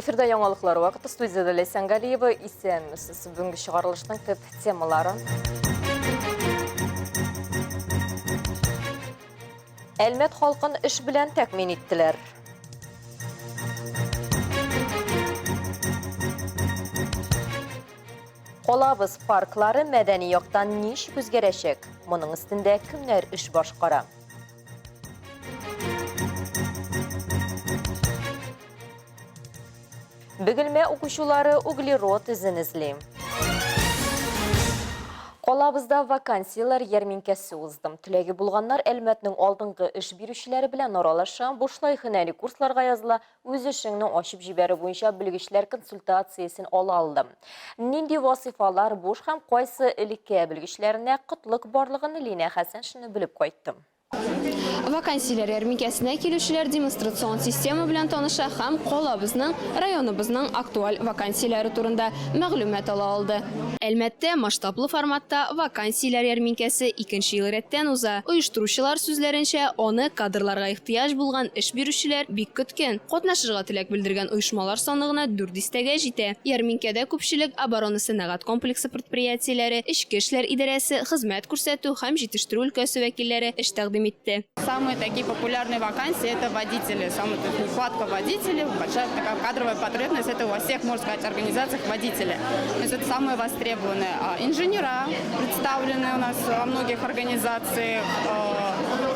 Эфирда яңалыклар вакыты студияда Ләйсән Галиева. Исәнмесез. Бүгенге чыгарылышның төп темалары. Әлмәт халкын эш белән тәэмин иттеләр. Калабыз парклары мәдәни яктан ничек үзгәрәчәк? Моның өстендә кемнәр эш башкара? Бөгелмә укучылары углерод эзен эзли. Калабызда вакансияләр ярминкәсе узды. Теләге булганнар Әлмәтнең алдынгы эш бирүчеләре белән аралаша, бушлай һөнәри курсларга языла, үз эшеңне ачып җибәрү буенча белгечләр консультациясен ала алды. Нинди вазыйфалар буш һәм кайсы өлкә белгечләренә кытлык барлыгын Линә Хәсәншина белеп кайтты. Вакансияләр ярминкәсенә килүчеләр демонстрацион система белән таныша һәм калабызның, районыбызның актуаль вакансияләре турында мәгълүмат ала алды. Әлмәттә масштаблы форматта вакансияләр ярминкәсе икенче ел рәттән уза. Оештыручылар сүзләренчә, аны кадрларга ихтыяҗ булган эш бирүчеләр бик көткән. Катнашырга теләк белдергән оешмалар саны гына дүрт дистәгә җитә. Ярминкәдә күпчелек оборона-сәнәгать комплексы предприятиеләре, эчке эшләр идарәсе, хезмәт күрсәтү һәм җитештерү өлкәсе вәкилләре эш тәкъдим итте. Самые такие популярные вакансии это водители. Самая нехватка водителей, большая такая кадровая потребность, это во всех, можно сказать, организациях водители. То есть это самые востребованные. А инженера представлены у нас во многих организациях,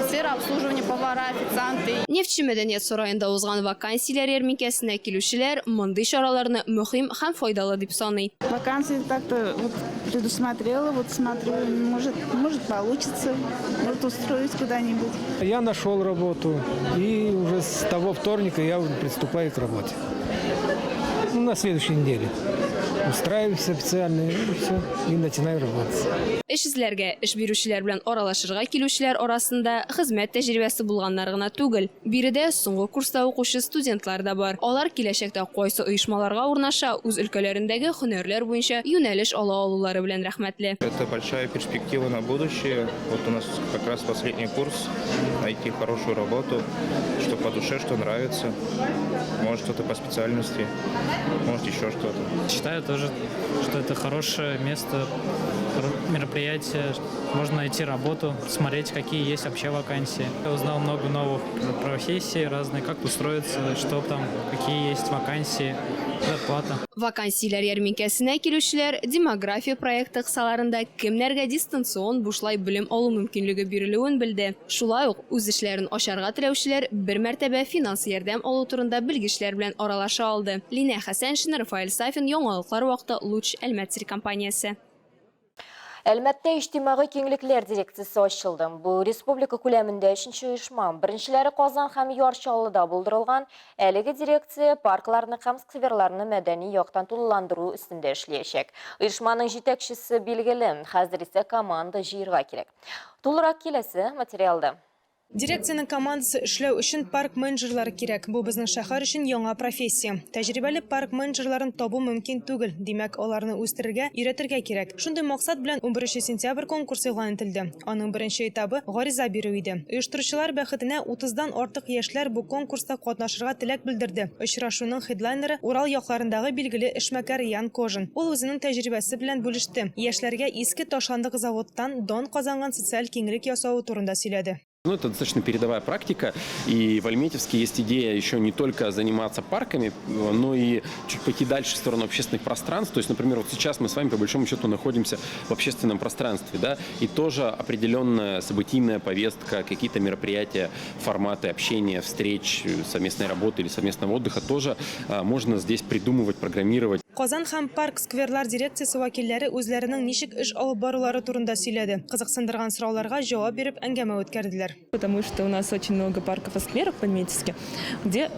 сфера обслуживания, повара, официанты. Нефтьче мәдәният сараенда узган вакансияләр ярминкәсенә килүчеләр мондый чараларны мөһим һәм файдалы дип саный. Вакансии так-то вот предусмотрела, вот смотрю, может, может получится, может устроить куда-нибудь. Я нашел работу, и уже с того вторника я уже приступаю к работе. Ну, на следующей неделе. Устраиваюсь официально, и все, и начинаю работать. Эш эзләргә, эш бирүчеләр белән аралашырга килүчеләр арасында хезмәт тәҗрибәсе булганнар гына түгел. Биредә соңгы курста укучы студентлар да бар. Алар киләчәктә кайсы оешмаларга урнаша, үз өлкәләрендәге һөнәрләр буенча юнәлеш ала алулары белән рәхмәтле. Это большая перспектива на будущее. Вот у нас как раз последний курс, найти хорошую работу, что по душе, что нравится. Может, что-то по специальности, может, еще что-то. Считаю тоже, что это хорошее место, мероприятие. Можно найти работу, смотреть, какие есть вообще вакансии. Я узнал много новых профессий разных, как устроиться, что там, какие есть вакансии, зарплата. Вакансияләр ярминкәсенә килүчеләр демография проекты кысаларында кемнәргә дистанцион бушлай белем алу мөмкинлеге бирелүен белде. Шулай ук үз эшләрен ачарга теләүчеләр бер мәртәбә финанс ярдәм алу турында белгечләр белән аралаша алды. Линә Хәсәншина, Рафаэль Сафин, Яңалыклар вакыты, Луч, Әлмәт телекомпаниясе. Әлмәттә иҗтимагый киңлекләр дирекциясе ачылды. Бу республика күләмендә өченче оешма. Беренчеләре Казан һәм Яр Чаллыда булдырылган. Әлеге дирекция паркларны һәм скверларны мәдәни яктан тулыландыру өстендә эшләячәк. Оешманың җитәкчесе билгеле, хәзер исә команда җыерга кирәк. Тулырак киләсе материалда. Дирекциянең командасы эшләү өчен парк менеджерлары кирәк. Бу безнең шәһәр өчен яңа профессия. Тәҗрибәле парк менеджерларын табу мөмкин түгел. Димәк, аларны үстерергә, өйрәтергә кирәк. Шундый максат белән 11 сентябрь конкурс игълан ителде. Аның беренче этабы гариза бирү иде. Оештыручылар бәхетенә 30дан артык яшьләр бу конкурста катнашырга теләк белдерде. Очрашуның хедлайнеры Урал якларындагы билгеле эшмәкәр Ян Кожин. Ул үзенең тәҗрибәсе белән бүлеште. Яшьләргә иске ташландык заводтан дан казанган социаль киңлек ясавы турында сөйләде. Ну, это достаточно передовая практика, и в Альметьевске есть идея еще не только заниматься парками, но и чуть пойти дальше в сторону общественных пространств. То есть, например, вот сейчас мы с вами по большому счету находимся в общественном пространстве, да, и тоже определенная событийная повестка, какие-то мероприятия, форматы общения, встреч, совместной работы или совместного отдыха тоже можно здесь придумывать, программировать. Казан һәм парк-скверлар дирекциясе вәкилләре үзләренең ничек эш алып барулары турында сөйләде. Кызыксындырган сорауларга җавап биреп әңгәмә үткәрделәр. Потому что у нас очень много парков и скверов в Альметьевске, где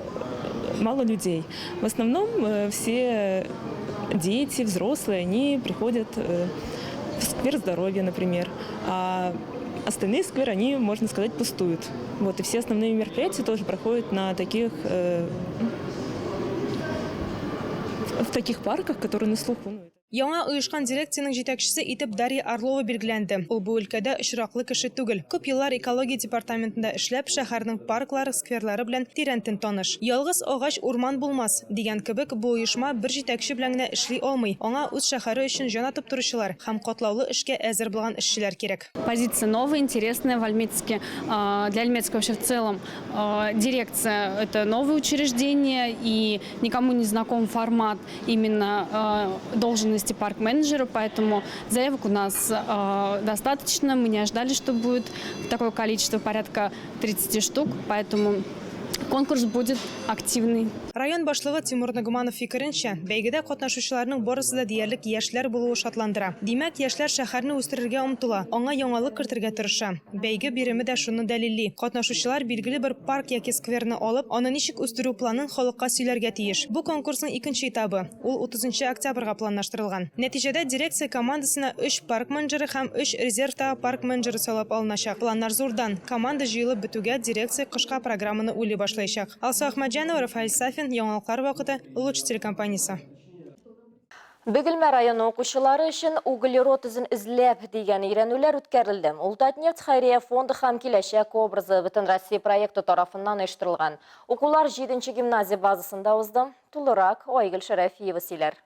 мало людей. В основном все дети, взрослые, они приходят в сквер здоровья, например. А остальные скверы, они, можно сказать, пустуют. Вот, и все основные мероприятия тоже проходят в таких парках, которые на слуху. Яңа оешкан дирекциянең җитәкчесе итеп Дарья Орлова билгеләнде. Ул бу өлкәдә очраклы кеше түгел. Күп еллар экология департаментында эшләп, шәһәрнең парклары, скверлары белән тирәнтен таныш. Ялгыз агач урман булмас, дигән кебек, бу оешма бер җитәкче белән генә эшли алмый, аңа үз шәһәре өчен җан атып торучылар һәм катлаулы эшкә әзер булган эшчеләр кирәк. Позиция новая, интересная в Альметьевске. Для Альметьевска вообще в целом дирекция – это новое учреждение и никому не знаком формат именно должности парк-менеджера, поэтому заявок у нас достаточно. Мы не ожидали, что будет такое количество, порядка 30 штук, поэтому конкурс будет активный. Район башлыгы Тимур Нагуманов фикеренчә, бәйгедә катнашучыларның барысы да диярлек яшьләр булуы шатландыра. Димәк, яшьләр шәһәрне үстерергә омтыла, аңа яңалык кертергә тырыша. Бәйге биреме дә шуны дәлилли. Катнашучылар билгеле бер парк яки скверны алып, аны ничек үстерү планын халыкка сөйләргә тиеш. Бу конкурсның икенче этабы. Ул 30 нчы октябрьгә планлаштырылган. Нәтиҗәдә дирекция командасына өч парк менеджеры һәм өч резервтагы парк менеджеры сайлап алыначак. Планнар зурдан. Команда җыелып бетүгә, дирекция кышка программаны уйлый башлаячак. Алсу Әхмәтҗанова, Рафаэль Сафин, Яңалыклар вакыты, Луч телекомпаниясе. Бөгелмә районы укучылары өчен Углерод эзен эзләп дигән өйрәнүләр үткәрелде. Ул Татнефть хәйрия фонды һәм Киләчәк образы Бөтенроссия проекты тарафыннан оештырылган. Укулар җиденче гимназия базасында узды. Тулырак Айгөл Шәрәфиева сөйләр.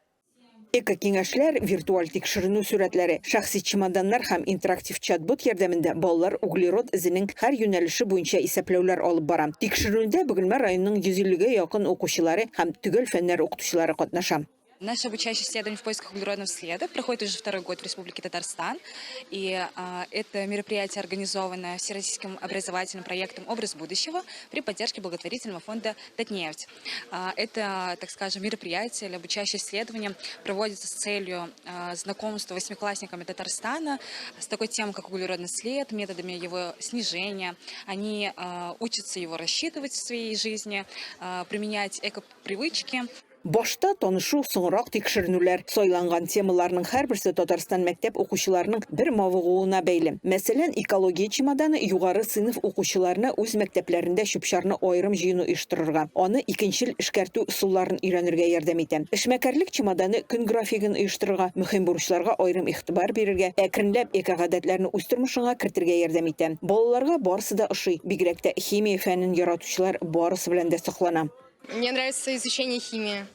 Эко-киңәшләр, виртуаль тикшеренү сурәтләре, шәхси чемоданнар һәм интерактив чат-бот ярдәмендә балалар углерод эзенең һәр юнәлеше буенча исәпләүләр алып бара. Тикшеренүдә Бөгелмә районының 150 гә якын укучылары һәм төгәл фәннәр укытучылары катнаша. Наше обучающее исследование в поисках углеродного следа проходит уже второй год в Республике Татарстан. И а, это мероприятие организовано Всероссийским образовательным проектом «Образ будущего» при поддержке благотворительного фонда «Татнефть». А, это, так скажем, мероприятие или обучающее исследование проводится с целью а, знакомства восьмиклассниками Татарстана с такой темой, как углеродный след, методами его снижения. Они а, учатся его рассчитывать в своей жизни, а, применять эко-привычки. Башта танышу, соңрак тикшеренүләр. Сайланган темаларның һәрберсе Татарстан мәктәп укучыларының бер мавыгуына бәйле. Мәсәлән, Экология чемоданы югары сыйныф укучыларына үз мәктәпләрендә чүп-чарны аерым җыюны оештырырга, аны икенчел эшкәртү ысулларын өйрәнергә ярдәм итә. Эшмәкәрлек чемоданы көн графигын оештырырга, мөһим бурычларга аерым игътибар бирергә, әкренләп экогадәтләрне үз тормышыңа кертергә ярдәм итә. Балаларга барысы да ошый, бигрәк тә химия фәнен яратучылар барысы белән дә соклана. Мне нравится изучение химии.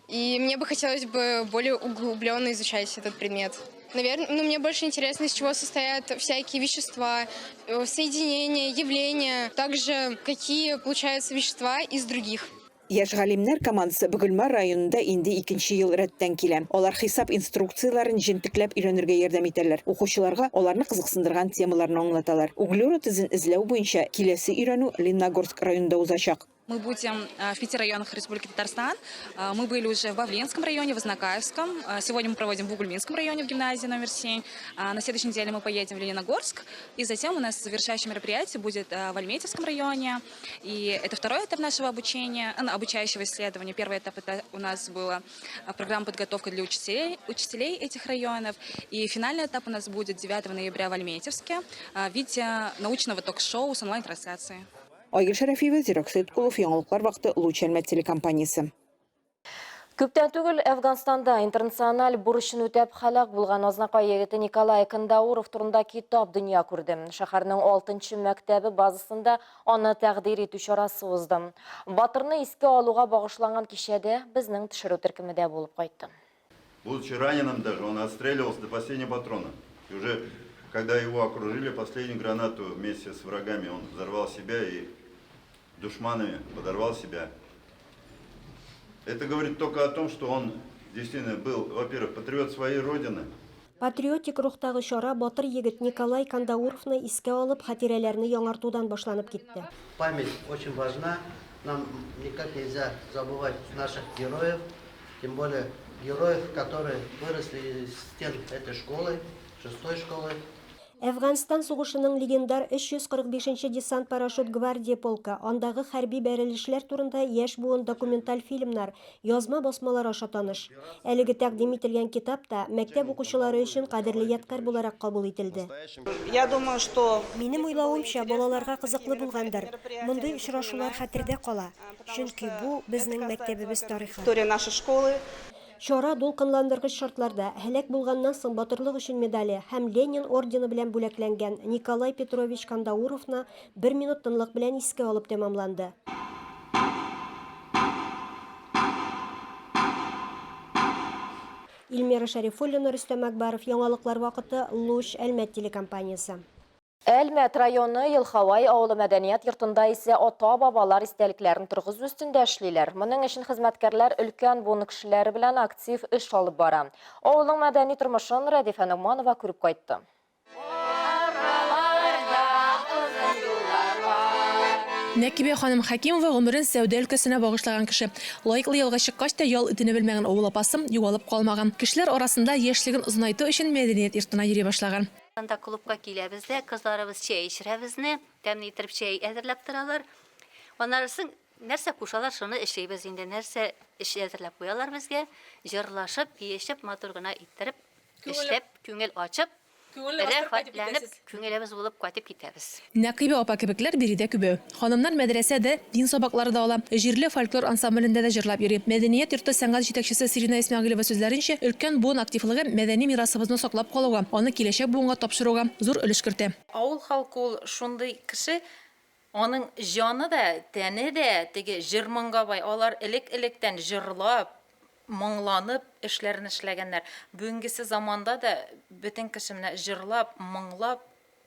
И мне бы хотелось бы более углубленно изучать этот предмет. Наверное, ну, мне больше интересно, из чего состоят всякие вещества, э, соединения, явления, также какие получаются вещества из других. Яшь галимнәр командасы Бөгелмә районында инде икенче ел рәттән килә. Алар хисап инструкцияләрен җентекләп өйрәнергә ярдәм итәләр, укучыларга аларны кызыксындырган темаларны аңлаталар. Углерод эзен эзләү буенча киләсе өйрәнү Лениногорск районында узачак. Мы будем э, в пяти районах Республики Татарстан. Э, мы были уже в Бавленском районе, в Азнакаевском. Э, сегодня мы проводим в Угульминском районе в гимназии номер 7. На следующей неделе мы поедем в Лениногорск. И затем у нас завершающее мероприятие будет в Альметьевском районе. И это второй этап нашего обучения, обучающего исследования. Первый этап это у нас была программа подготовка для учителей, учителей этих районов. И финальный этап у нас будет 9 ноября в Альметьевске в виде научного ток-шоу с онлайн-трансляцией. Айгөл Шәрәфиева, Зирак Сәеткулов, Яңалыклар вакыты, Луч Әлмәт телекомпаниясе. Күптән түгел Әфганстанда интернациональ бурычын үтәп һәлак булган Азнакай егете Николай Кандауров турында китап дөнья күрде. Шәһәрнең 6 мәктәбе базасында аны тәкъдир итү чарасы узды. Батырны искә алуга багышланган кичәдә безнең төшерү төркеме дә булып кайтты. Будучи раненым даже, он отстреливался до последнего патрона. И уже когда его окружили, последнюю гранату вместе с врагами он взорвал себя и душманами подорвал себя. Это говорит только о том, что он действительно был, во-первых, патриот своей родины. Патриотик рухтагы чара батыр егет Николай Кандауровны искә алып, хатирәләрне яңартудан башланып китте. Память очень важна. Нам никак нельзя забывать наших героев, тем более героев, которые выросли из стен этой школы, шестой школы. Әфганстан сугышының легендар 345 нче десант-парашют гвардия полкы, андагы хәрби бәрелешләр турында яшь буын документаль фильмнар, язма басмалар аша таныш. Әлеге тәкъдим ителгән китап та мәктәп укучылары өчен кадерле ядкарь буларак кабул ителде. Я думаю, что Минем уйлавымча, балаларга кызыклы булгандыр. Мондый очрашулар хәтердә кала. Чөнки бу, безнең мәктәбебез тарихы. История нашей школы. Чара дулкынландыргыч шартларда, һәлак булганнан соң Батырлык өчен медале һәм Ленин ордены белән бүләкләнгән Николай Петрович Кандауровны бер минут тынлык белән искә алып тәмамланды. Илмира Шәрифуллина, Рөстәм Әкбаров, Яңалыклар вакыты, Луч, Әлмәт телекомпаниясе. Әлмәт районы Елховай авылы мәдәният йортында исә ата-бабалар истәлекләрен торгызу өстендә эшлиләр. Моның өчен хезмәткәрләр өлкән буын кешеләре белән актив эш алып бара. Авылның мәдәни тормышын Рәдифә Ногманова күреп кайтты. Нәкибә ханым Хәкимова гомерен сәүдә өлкәсенә багышлаган кеше. Лаеклы ялга чыккач та ял итүне белмәгән авыл апасы югалып калмаган. Кешеләр арасында яшьлеген озынайту өчен мәдәният йортына йөри башлаган. Анда клубка киләбез дә, кызларыбыз чәй эчерә безне, тәмле иттереп чәй әзерләп торалар. Аннары соң нәрсә кушалар, шуны эшлибез инде. Нәрсә эш әзерләп куялар безгә, җырлашып, биешеп, матур гына иттереп, эшләп, күңел ачып, рәхәтләнеп, күңелебез булып кайтып китәбез. Нәкыйбә апа кебекләр биредә күбәү. Ханымнар мәдрәсәдә дин сабаклары да ала, җирле фольклор ансамблендә дә җырлап йөри. Мәдәният йорты сәнгать җитәкчесе Сирина Исмәгыйлева сүзләренчә, өлкән буын активлыгы мәдәни мирасыбызны саклап калуга, аны киләчәк буынга тапшыруга зур өлеш кертә. Авыл халкы ул шундый кеше, аның җаны да, тәне дә теге җыр-моңга бай. Алар элек-электән җырлап, моңланып эшләрен эшләгәннәр. Бүгенгесе заманда да бөтен кеше менә җырлап, моңлап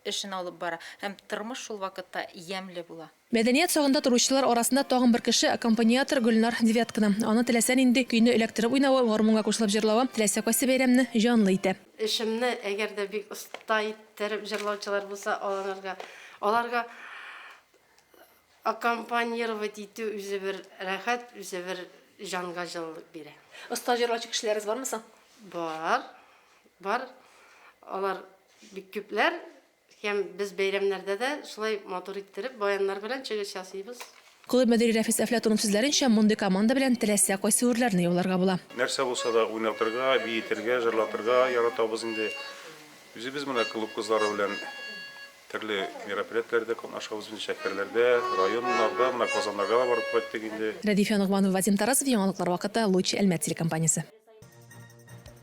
эшен алып бара һәм тормыш шул вакытта ямьле була. Мәдәният сагында торучылар арасында тагын бер кеше, аккомпаниатор Гөлнар Девяткина. Аны теләсә нинди көйне эләктереп уйнавы, гармунга кушылып җырлавы теләсә кайсы бәйрәмне җанлы итә. Эшемне, әгәр дә бик оста иттереп җырлаучылар булса, аларга, аларга аккомпанировать итү үзе бер рәхәт, үзе бер җанга җылылык бирә. Оста җырлаучы кешеләрегез бармы соң? Бар, бар. Алар Бик күпләр һәм без бәйрәмнәрдә дә шулай матур иттереп баяннар белән чыгыш ясыйбыз. Клуб мөдире Рәфис Әфләтунов сүзләренчә, мондый команда белән теләсә кайсы үрләрне яуларга була. Нәрсә булса да уйнатырга, биетергә, җырлатырга яратабыз инде. Үзебез менә клуб кызлары белән төрле мероприятиеләрдә катнашабыз инде, шәһәрләрдә, районнарда, менә Казаннарга да барып кайттык инде. Рәдиф Янугманов, Вадим Тарасов, Яңалыклар вакыты, Луч, Әлмәт телекомпаниясе.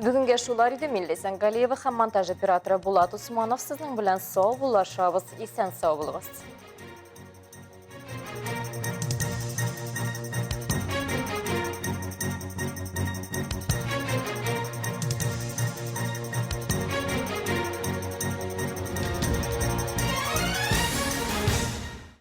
Бүгенгә шулар иде. Мин Ләйсән Галиева һәм монтаж операторы Булат Усманов сезнең белән саубуллашабыз. Исән сау булыгыз.